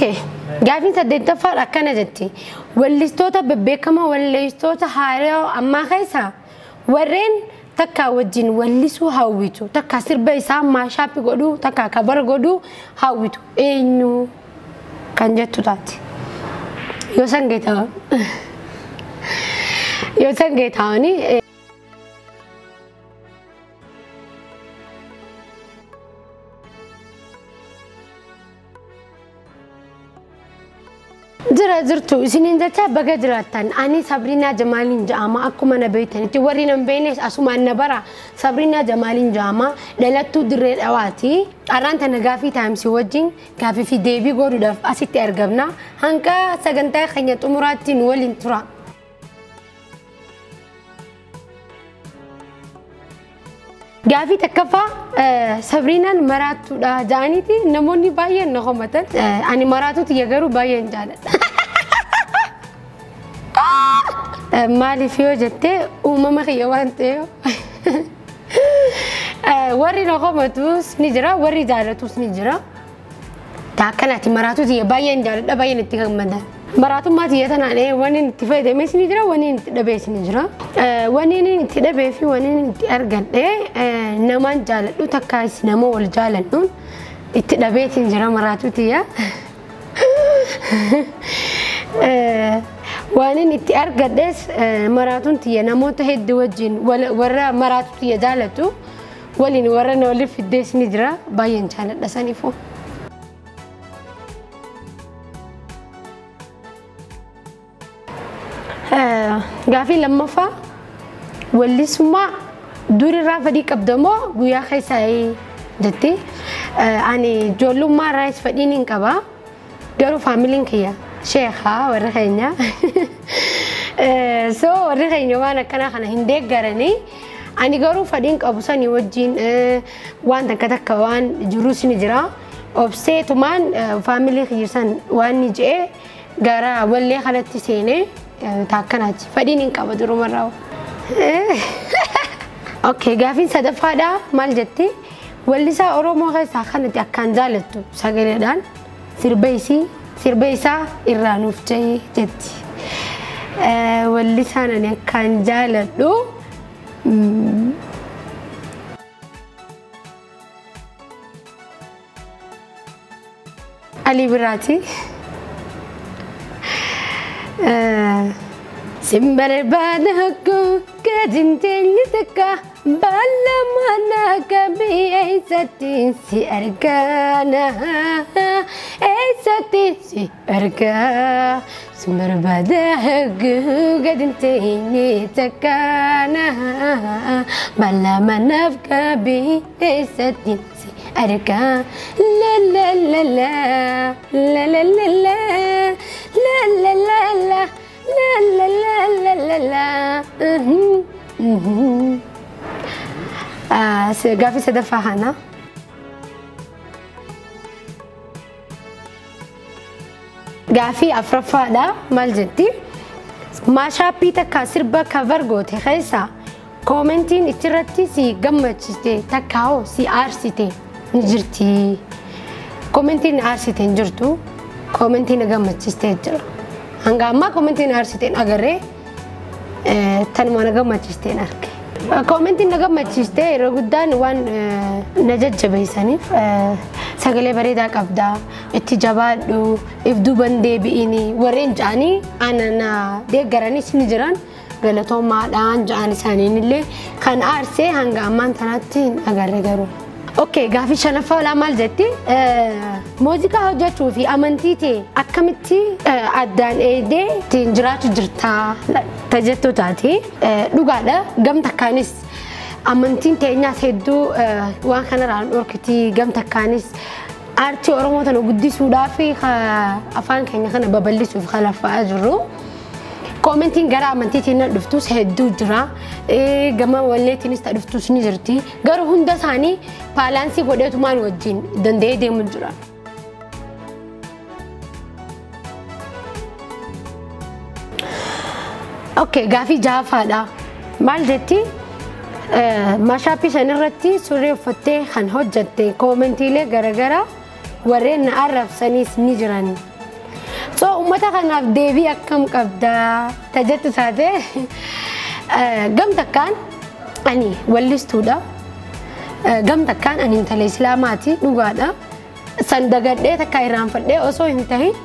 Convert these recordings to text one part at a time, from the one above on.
Okay. Gaafiin saddeettaffaan akkana jetti. Wallistoota bebbeekamoo, wallistoota haaraa ammaa keessaa warreen takka wajjin wallisuu hawwitu, takka sirba isaa mashup godhuu, takka cover godhuu hawwitu eenyu kan jettu taati. Yoo san geetaa yoo san geetaanii jira jirtu isiniin jecha baga jiraattan. Ani Sabriinaa Jamaaliin jedhama. Akkuma na beektanitti, warri na hin beeknes asumaan na bara. Sabriinaa Jamaaliin jedhama, dhalattuu Dirree Dhawaati. Carraan tana Gaafii Timesii wajjin gaafii fi deebii godhuudhaaf asitti argamna. Hanga sagantaa keenya xumuraatti nu waliin tura. Gaafii takkaffaa, Sabriinaan maraattuudha jedhaniiti namoonni baay'een na komatan. Ani maraatuutu garuu baay'een jaaladha. Maaliif yoo jettee, uumama kiyya waan ta'eef. Warri na komatus ni jira, warri jaalatus ni jira. Akkanaati, maraatuutu baay'een jaaladha, baay'een itti gammada. Maraatummaa tiyya tanaan wanni itti fayyadames ni jira, wanni itti dhabees ni jira. Wanni inni itti dhabee fi wanni inni itti argadhe, namaan jaaladhu takkaas nama wal jaaladhuun itti dhabeetiin jira maraatuu tiyya. Waan inni itti argadhes, maraatuun tiyya namoota hedduu wajjin, warra maraatuu tiyya jaalatu waliin warra na waliif fiddees ni jira, baay'een jaaladha saniifuu. Gaafii lammaffaa, wallisummaa durirraa fedhii qabda moo guyyaa keessaa jetti. Ani ijoollummaa irraas fedhiin hin qaba. Garuu faamiliin kiyya sheekaa warri keenya. So warri keenya waan akkanaa kana hin deeggaranii. Ani garuu fedhiin qabu sanii wajjin waan takka takka waan jirus ni jira. Obseetumaan faamilii kiyya san waan ni je'ee gara wallee kanatti seenee taakkanaati. Fedhiin hin qaba durumarraa. Okay, gaafiin sadaffaadha maal jetti? Wallisaa Oromoo keessaa kanatti akkaan jaalattu sagaleedhaan sirba isii, sirba isaa irraa nuuf jahee jetti. Wallisaan ani akkaan jaaladhu Alii Birraati. Sin barbaada hogguu gadi takka baala mana qabii, eessatti si argana, eessatti si argaa? Sin barbaada hogguu gadi takka baala manaaf qabii, eessatti si argaa? La la la la la la la la la la la la la la la la la la. Gaafii sadaffaa kana. Gaafii afuraffaadha maal jetti? Mashupii takka sirba cover goote keessa commentiin ichirratti si gammachiste takka hoo si aarsite ni jirti? Commentiin aarsite hin jirtu, commentiin na gammachiste jira. Hanga ammaa commentiin aarsite hin agarree, tanuma na gammachiste hin arge. Commentiin na gammachiste yeroo guddaan waan na jajjabeessaniif, sagalee bareedaa qabdaa, itti jabaadhu, if duuban deebi'ini warreen ja'anii ana na deeggaranis ni jiran, galatoomaadhaan ja'an isaaniin illee. Kan aarsee hanga ammaan tanaatti hin agarre garuu. Okay, gaafii shanaffaa maal jetti? Muuziqaa hojjechuu fi amantii ta'e akkamitti addaan eegdee ittiin jiraachuu jirtaa tajettu taati. Dhugaadha, gam takkaanis amantiin teenyaas hedduu waan kanarraan dhorkiti, gam takkaanis aartii Oromoo tana guddisuudhaaf, afaan keenya kana babal'isuuf kalaffa'aa jirru. Commentiin gara amantiitiin na dhuftus hedduu jira. Gama walleetiinis ta dhuftus ni jirti. Garuu hunda isaanii balance godheetumaan wajjin danda'ee deemu jira. Okay, gaafii jahaffaadha. Maal jetti? Mashupii sanirratti surree uffattee kan hojjatte commentiilee garaagaraa warreen na arrabsaniis ni jiran. So uummata kanaaf deebii akkam qabdaa tajettu taate gam takkaan ani wallistuudha. Gam takkaan ani intala Islaamaati dhugaadha. San dagadhee takka irraanfadhee osoo hin tahin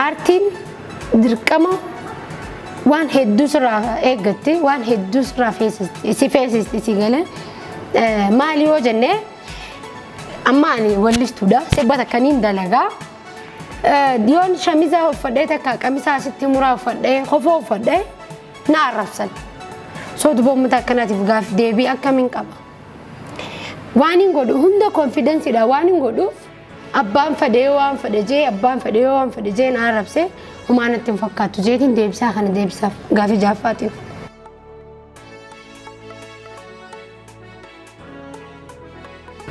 aartiin dirqama waan hedduu sirraa eeggatti, waan hedduu sirraa si feesisti si galee. Maali yoo jennee amma ani wallistuudha. Sirba takkaniin dalagaa. Yoon shamiza uffadhee takka qamisaa asitti muraa uffadhee kofoo uffadhee na arrabsan. So duba uummata akkanaatiif gaaf deebii akkamiin qaba? Waan hin godhu hunda konfidensiidha waan hin godhuuf abbaan fedhee waan fedhe jee abbaan fedhee waan fedhe jee na arrabsee homaa natti hin fakkaatu jeetiin deebisaa kana deebisaaf gaafii jaaffaatiif.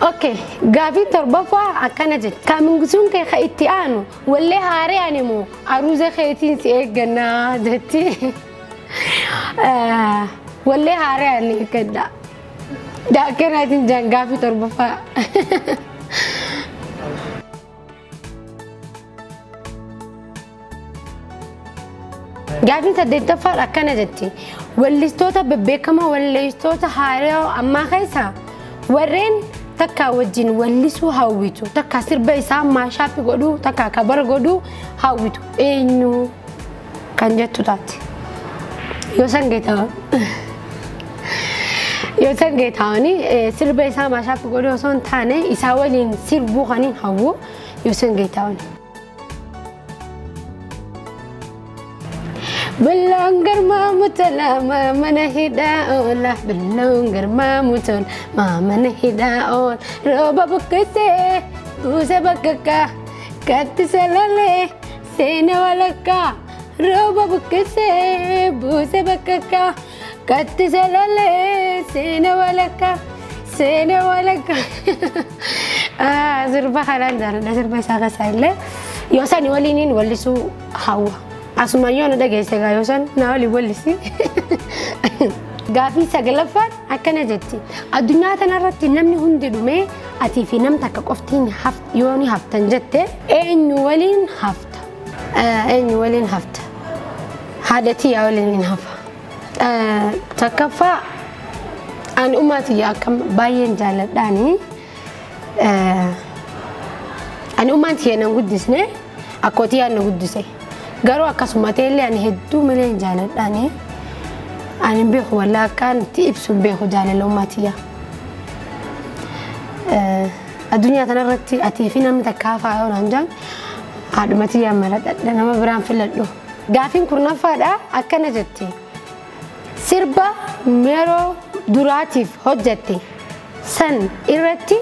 Okay, gaafii torbaffaa akkana jetti. Kaamingisuun kee ka itti aanu wallee haaree ani moo aruuza keetiin si eeggannaa jetti. Wallee haaree ani eeggadha. Akkanaatiin jaan gaafii torbaffaa. Gaafiin saddeettaffaan akkana jetti. Wallistoota bebbeekamoo wallistoota haaree ammaa keessaa warreen takka wajjin wallisuu hawwitu, takka sirba isaa maashaappi godhuu, takka kabara godhuu hawwitu eenyu kan jettu taate. Yoo san geetaa'an yoo san geetaa'anii sirba isaa maashaappi godhuu osoo hin taane isaa waliin sirbuu kan hin hawwu yoo san geetaa'an. Billoon garmaamu tola mana hidhaa oola. Billoon garmaamu tola mana hidhaa oola. Rooba buqqisee buuse bakakkaa kattisa lalee seena walakkaa. Rooba buqqisee buuse bakakkaa kattisa lalee seena walakkaa. Seena walakkaa. Sirba kanaan jaalladha sirba isaa keessaa illee yoo sani waliiniin wallisuu hawwa. Asuma yoo na dhageesse egaa yoo san na waliin wallisi. Gaafii sagalaffaan akkana jetti. Addunyaa tanarratti namni hundi dhumee atii fi nam takka qoftiin yoo ni haftan jette eenyu waliin hafta? Eenyu waliin hafta? Haadha tiyyaa waliin hin hafa. Takkaffaa ani ummaa tiyyaa akkam baay'een jaalladhaani. Ani ummaan tiyya nan guddisne akkoo tiyyaan na guddise. Garuu akkasuma ta'ellee ani hedduu malee hin jaalladhaani. Ani hin beeku wallaa akkaan itti ibsu hin beeku jaalala ummaa tiyyaa. Addunyaa tanarratti atii fi namni takka hafaa yoo naan jaan haadhuma tiyyaan maladhadha nama biraan filadhu. Gaafiin kurnaffaadha akkana jetti. Sirba yeroo duraatiif hojjatte san irratti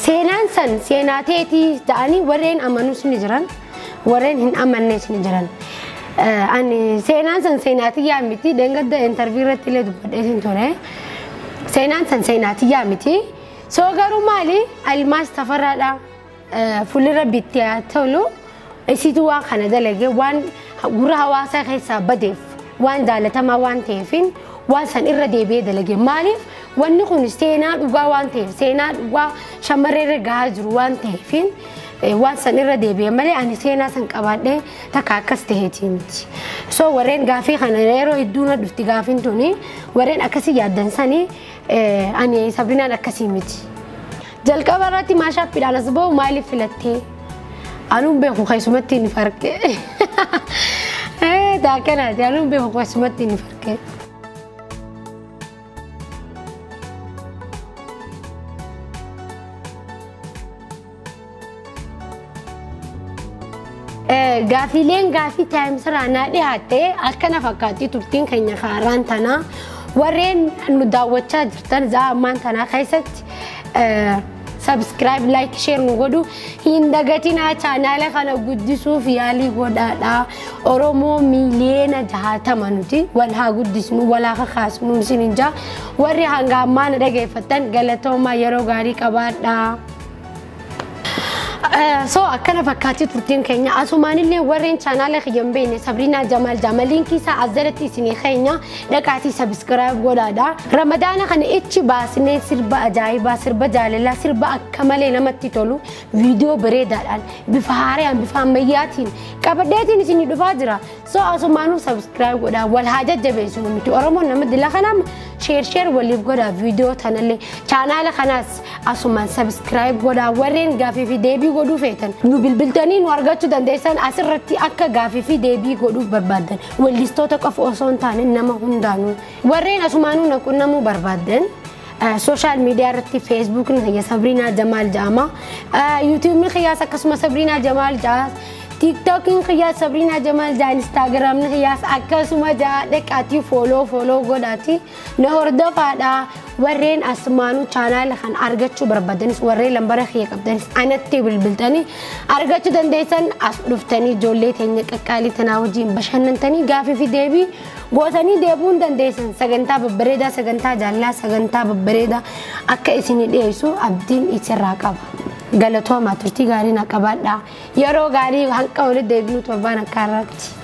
seenaan san seenaa teetii ta'anii warreen amanus ni jiran. Warreen hin amannes ni jiran. Ani seenaan san seenaa tiyyaa miti dhangadda intarvii irratti illee dubbadheetiin ture. Seenaan san seenaa tiyyaa miti. So garuu maali Almaas Tafarraadha fuuldura bitti haa tolu isiitu waan kana dalage waan gurra hawaasaa keessaa badeef waan jaalatamaa waan ta'eefin waan san irra deebi'ee dalage. Maaliif wanni kun seenaa dhugaa waan ta'eef seenaa dhugaa shamarree irra gahaa jiru waan ta'eefin waan san irra deebi'e malee ani seenaa san qabaadhee takka akkas ta'eetii miti. So warreen gaafii kana yeroo hedduu na dhufti gaafiin tuni warreen akkasii yaaddan sanii ani Sabrinaan akkasii miti. Jalqaba irratti maashaappiidhaan as ba'u maaliif filattee? Anuun beeku keessumatti ni farqe. Taakkanaati anuun beeku keessumatti ni farqe. Gaafiileen gaafii taayimsirraa naa dhiyaatte akkana fakkaatti turtiin keenya kaaraan tanaa warreen nu daawwachaa jirtan za'a ammaan tanaa keessatti subscribe, like, share nu godhu hin dagatinaa. Chaanaala kana guddisuuf yaalii godhaadha. Oromoo 60,000,000 nuti wal haa guddisnu wal haa kakaasnu isin hin jaa. Warri hanga ammaa na dhageeffattan galatoomaa yeroo gaarii qabaadhaa. So akkana fakkaatti turtiin keenya. Asumaanillee warreen chaanaala kiyya hin beekne, Sabriinaa Jamaal Jama, liinkii isaa as jalatti isinii keenya, dhaqaatii subscribe godhaadha. Ramadaana kana ichi baasnee sirba ajaa'ibaa, sirba jaalalaa, sirba akka malee namatti tolu, viidiyoo bareedaadhaan, bifa haaraan, bifa ammayyaatiin qabadheetiin isinii dhufaa jira. So asumaanuu subscribe godhaa, wal haa jajjabeessinu. Miti Oromoon nama dila kanaam share share waliif godhaa viidiyoo tanallee, chaanaala kanaas asumaan subscribe godhaa. Warreen gaafii fi deebii godhuu feetan nu bilbiltanii nu argachuu dandeessan asirratti. Akka gaafii fi deebii godhuuf barbaaddan, weellistoota qofa osoo hin taane nama hundaanuu, warreen asumaanuu na qunnamuu barbaaddan social media irratti Feesbuukni kiyya Sabriinaa Jamaal jedhama. Yuutuubni kiyyaas akkasuma Sabriinaa Jamaal jedha. Tiiktookiin kiyyaas Sabriinaa Jamaal jedha. Instaagiraamni kiyyaas akkasuma jedha. Dhaqaatii follow follow godhaati na hordofaadha. Warreen asumaanuu chaanaala kan argachuu barbaadanis, warreen lambara kiyya qabdanis, anatti bilbiltanii argachuu dandeessan. As dhuftanii ijoollee teenya qaqqaalii tanaa wajjin bashannantanii gaafii fi deebii gootanii deebi'uu hin dandeessan. Sagantaa babbareedaa, sagantaa jaalalaa, sagantaa babbareedaa akka isinii dhiyeessu abdiin isirraa qaba. Galatoomaa, turtii gaarii na qabaadha. Yeroo gaarii hanqa walitti deebinu torbaan akka har'aatti.